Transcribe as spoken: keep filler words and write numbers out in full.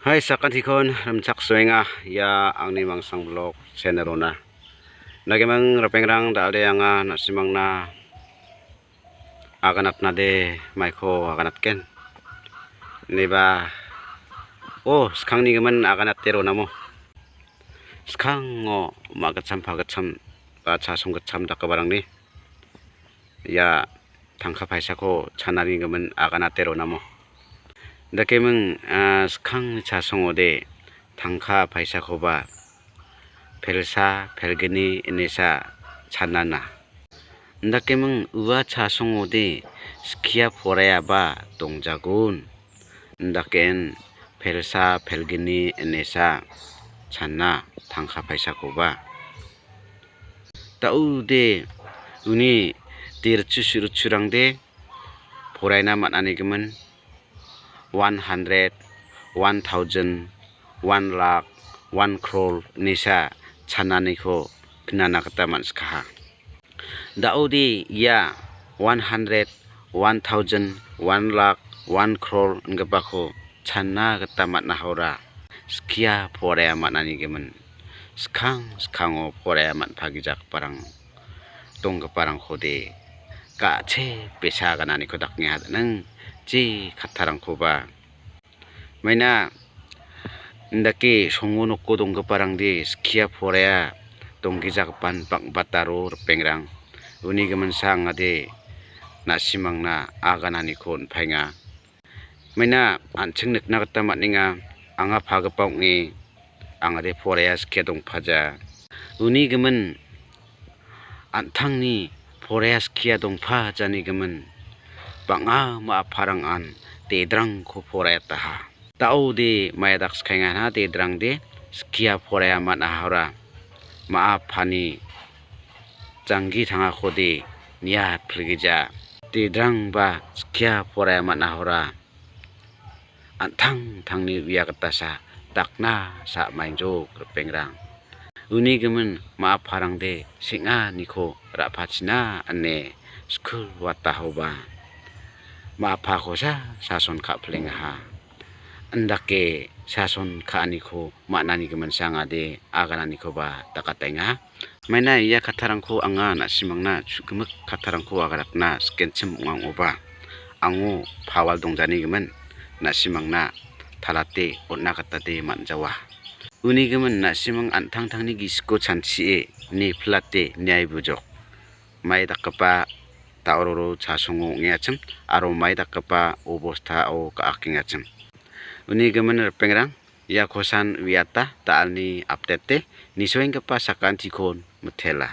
Hai, sakantikon rimchaksoenga ia angni Mangsang Vlog channel-ona. Nagemang ripengrang, dal·e anga na·simangna aganatnade maiko aganatgen. Ineba, o, skangni gimin aganate ronamo. Skango ma·gitcham pagitcham ba chasong gitcham dakgiparangni ia tangka paisako chanani gimin aganate ronamo. Dakeming, ah, skangni chasongode tangka paisakoba pelsa pelgni inesa chanana. Indakeming ua chasongode skia poraiaba dongjagun. Indaken pelsa pelgni inesa chana tangka paisakoba. Da·ode uni dirchu suruchurangde poraina man·anigimin one hundred, one thousand, one lakh, one crore inesa chananiko pinana gita man·sikaha. Da·ode ia one hundred, one thousand, one lakh, one crore ingipako chana gita man·ahora skia poraia man·anigimin, skang skango poraia man·pagijagiparang donggiparangkode ga·che besa gananiko daknge hadanang je kattarangkoba. Maina indake songo noko donggiparangde skia poraia donggijagipan bang·bataro ripengrang. Uni giminsa angade na·simangna agananiko on·paenga. Maina an·ching nikna gita man·enga, anga pagipa ong·e, angade poraia skia dongpaja. Uni gimin an·tangni poraia skia dongpajani gimin bang·a ma·aparangan dedrangko poraiataha. Da·ode maia dakskaengana dedrangde skia poraia man·ahora ma·apani janggi tangakode nia pilgija. Dedrangba skia poraia man·ahora an·tangtangni uia gitasa dakna sa·mainjok ripengrang. Uni gimin ma·aparangde seng·aniko ra·pachina ine skul watahoba ma·apakosa sason ka·pilengaha. Indake sason ka·aniko man·ani giminsa angade agananikoba dakatenga. Maina ia kattarangko anga na·simangna chu·gimik kattarangko aganatna sikenchim ong·a ong·oba, ango pawal dongjani gimin na·simangna talate on·na gitade man·jawa. Uni gimin na·simang an·tangtangni gisiko chanchie ne pilate niaibujok. Mai dakgipa da·ororo chasongo ong·engachim aro mai dakgipa obostao ga·akengachim. Uni gimin ripengrang, ia kosan uiata da·alni update-e nisoenggipa sakantikon mitela.